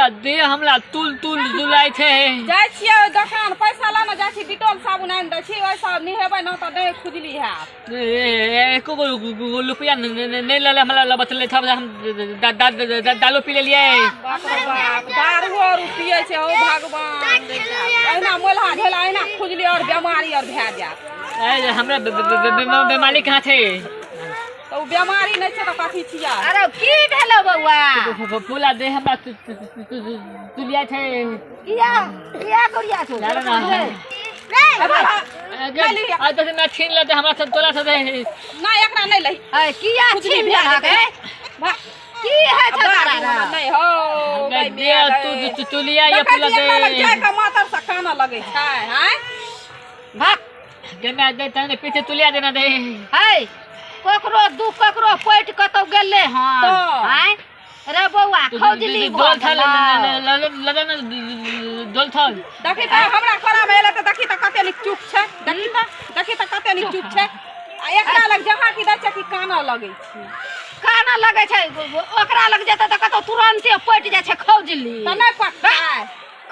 पूरा देह हमरा तुल तुल दुलाइ छै। जाइ छियै ओहि दोकान, पैसा लऽ ने जाइ छी, डिटोल साबुन आनि दै छी, ओहि सब नहेबै ने तऽ नहि खुजली हैत। एको गो रुपैआ नहि लेले हमरा लग बचलै, तब हम दारू पी लेलियै। बाप रे बाप, दारू आर पियै छै। हौ भगवान, अहिना मोलहा झेला, अहिना खुजली और बेमारी और भए जायत। हमरा बेमारी कहाँ छै? तऽ ओ बेमारी नहि छै तऽ कथी छियै? अरे की भेलो बौआ? फूला दे हमरा तुलिया छै। किया किया गुड़िया छौ? आ तऽ मैं छीन लेते हमरा सब तोरा सब। नहि, एकरा नहि लही। ए किया छीन लेलक? ए की है छै तारा? नहि हो दे तू तुलिया ये फूला दे। जाय के मातर से कानऽ लगै छै। आँय भाग गे, मैं दे तने पीछे तुलिया देना दे। है ककरो दुख ककरो पैट कतौ गेलै हँ? आँय रे बौआ, खौजली भऽ गेलौ। लगन डोल थल। देखी तऽ, हमरा कोरामे एलै तऽ देखी तऽ कते नीक चुप छै। देखी तऽ, देखी तऽ कते नीक चुप छै, आ एकरा लग जहाँ की दै छै कि कानऽ लगै छै। कानऽ लगै छै। ओकरा लग जेतै तऽ कतौ तुरन्ते पटि जाइ छै खौजली। तऽ नहि पटतै?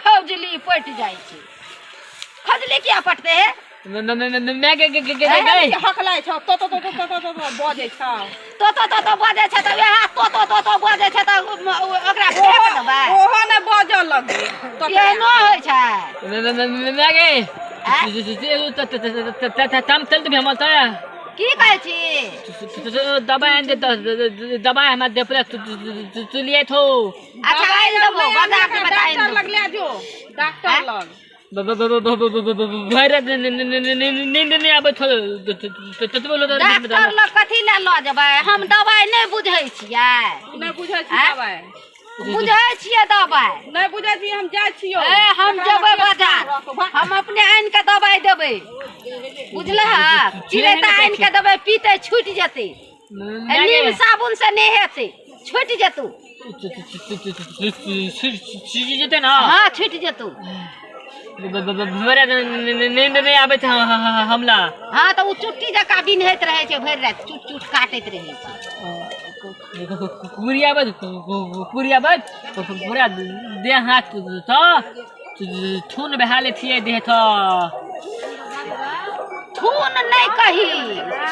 खौजली पटि जाइ छै। खौजली किया पटतै हे? मैं गे गे गे गे गे हकलाइ छौ, तो तो तो तो तो तो बजै छौ, तो तो तो तो बजै छै। तऽ वएह तो तो तो तो बजै छै तऽ ओकरा फेक देबै? ओहो नहि बजऽ लगै। एहनो होइ छै? मैं गे तम चल भी हम तऽ की कहै छी? दबाई आनि दे, दबाई हमरा दे पड़े चुलिए थो। अच्छा, आनि देबो, बाजार जेबै तऽ आनि डॉक्टर देबो। लग ले जो, डॉक्टर लग। भरि राति नींद नहि आबै छौ ततबो। डॉक्टर लग कथी लए लऽ जेबै? हम दबाइ नहि बुझै छियै। नहि बुझै छी दबाइ? बुझै छियै दबाइ। नहि बुझै छी। हम जाइ छियौ। ए हम जेबै बाजार, हम अपने आनि कऽ दबाइ देबै, बुझलह? चिड़ैता आनि कऽ देबै, पीतै छुटि जेतै। नीम साबुन से नहि हेतै, छुटि जेतौ। छुटि जेतै ने? हँ, छुटि जेतौ। भरि राति नींद नहि आबै छै हमरा। हँ, तऽ ओ चुट्टी जकाँ बिन्हैत रहै छै, भरि राति चुट चुट काटैत रहै छै। कुरिया बज कुरिया बज पूरा देह हाथ तऽ थून बहा ले छियै देह तऽ। थून नहि कही,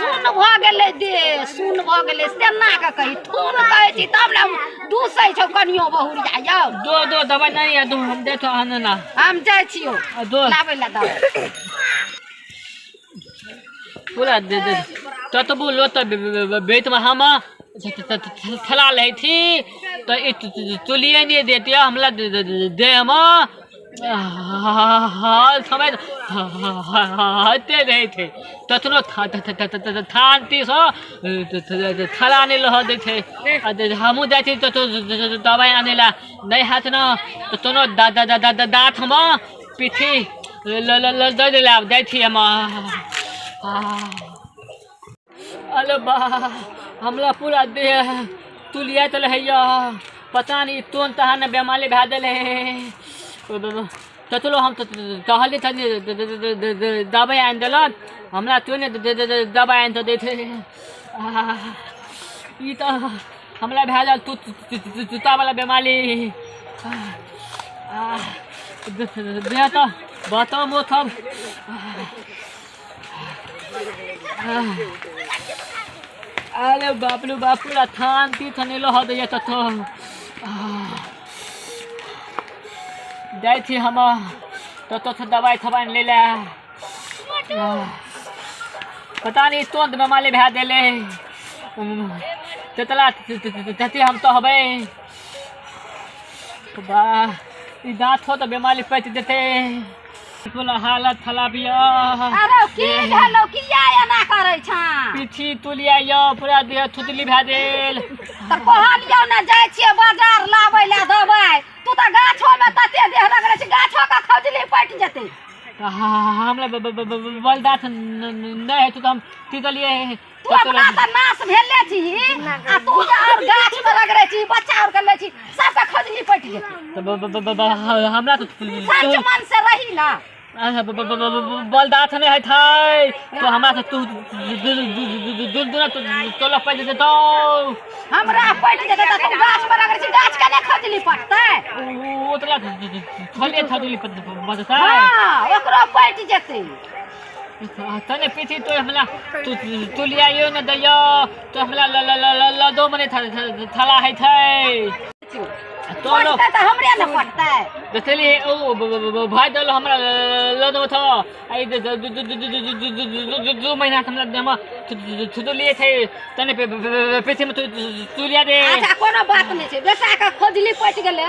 सुन भऽ गेलै देह, सुन भऽ गेलै तेना कऽ कही। थून कहै छी तब ने दूसै छौ कनियो बहुरिया यौ। दो दो दबाइ नहि दो, हम देतो अहाँ ना। हम जाइ छियौ दो लाबै लए दबाइ। पूरा दे दे ततबो लो तऽ बेतमे हम थला लै छी तऽ ई चुलिए नहि देतियै हमरा देहमे हाल समय होते रहै छै। ततनो थानतीसँ थला नहि लहऽ दै छै। हमहूँ जाइ छी तऽ दबाइ आनै लए नहि हैत ने तऽ तोनो दाँतमे पिट्ठी दऽ दै लए जाइ छी हम। अरे बा, हमरा पूरा देह तुलियाइत रहैया। पता नहि तोन तहन ने बेमारी भए गेलै। ततलो हम टहली तनी दबाइ आनि देलक हमरा, तो ने दबाइ आनि तऽ दैत। ई तऽ हमरा भए गेल तूतावला बेमारी। देह तऽ बताउ मोथब। अरे बाप रे बाप, पूरा थान ती थनेलो हो दैया। ततो जाइ छी हम ततो दबाइ थबाइ लै लए। पता नहि तुरन्त बेमारी भए गेलै। तेतला तते हम तहबै वाह, ई दाँत हो तऽ बेमारी पचि जेतै। बोला हालत खराब यऽ। अरे की भेलौ? किया एना करै छँ? पीठी तुलिया यऽ, पूरा देह थुतली भए गेल। तऽ कहलियौ ने जाइ छियै बाजार लाबै लए दबाइ, तू तऽ गाछोमे तते देह रगड़ै छी, गाछो के खौजली पटि जेतै। हमरा बल दाँत नहि हेतै तऽ हम की कलियै? तू अपना तऽ नाश भेले छी आ तू जे और गाछ में रगड़ै छी, बच्चा और के लै छी, सबके खौजली पटि जेतै। हमरा तऽ सच मन से रही ना। बलदाथ नहि होइत है तो हमरा से तू दूर दूर तोला पड़ि जेतौ। हमरा पटि जेतै तऽ तू गाछ पर अगर छी गाछ के नहि खजली पटतै। ओतला थोड़े थोड़े बजतै। हँ, ओकरो पटि जेतै। तने पीछे तो हमरा तू तू लियाइयो ने दैयो तो हमरा ल ल ल ल दो मने थला है छै तो लो। पटतै तऽ हमरे ने पटतै। देखली ओ भाई दल हमरा ल दो था आई 2 महीना हमरा देमा तू लिए थे तने पीछे में तू तू लिया दे। अच्छा कोनो बात नहि छै, बेटा के खोजली पटि गेलै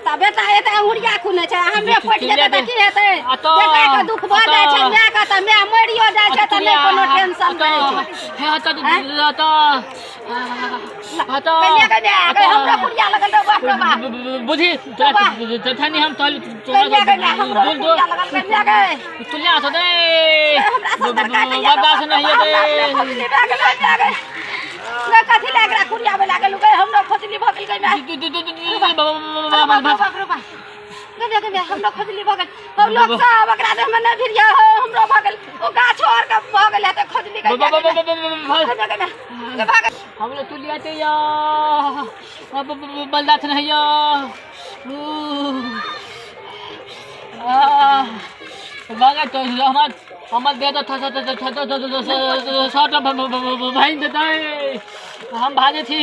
तऽ बेटा एते अंगुरिया खुने छै, हमरे पटि जेतै तऽ की हेतै? बेटा के दुख भऽ जाइ छै माय के तऽ माय मरियो जाइ छै तऽ नहि कोनो टेंशन रहै छै। हे हता हता हता कन्या कन्या हमरो कुड़िया लगल रौ, बाप रे बाप। बुझी तथनी हम तोल कन्या कन्या हमरो कुड़िया लगल कन्या गे। तू लिया तो दे हमरा सब काटैया बर्दाश्त नहीं हमरा हेतै। खोजली भए गेलै कन्या गे। गे कथी लए एकरा कुड़ियाबै लागल गे, हमरो खोजली भऽ गेल गे माय। बाप रे बाप रे बाप। गे गे गे हमरो खोजली भऽ गेल। हम लोग सब एकरा देह मे नहि भिड़िया हो, हमरो भऽ गेल। ओ गाछो आर के भऽ गेल हेतै खोजली गे। गे गे गे भऽ गेल। हमरो तू लिया ते या बर्दाश्त नहीं या बागा तो हमर हमर दे तो थ थ थ थ थ थ भाई देतै हम भागे छी।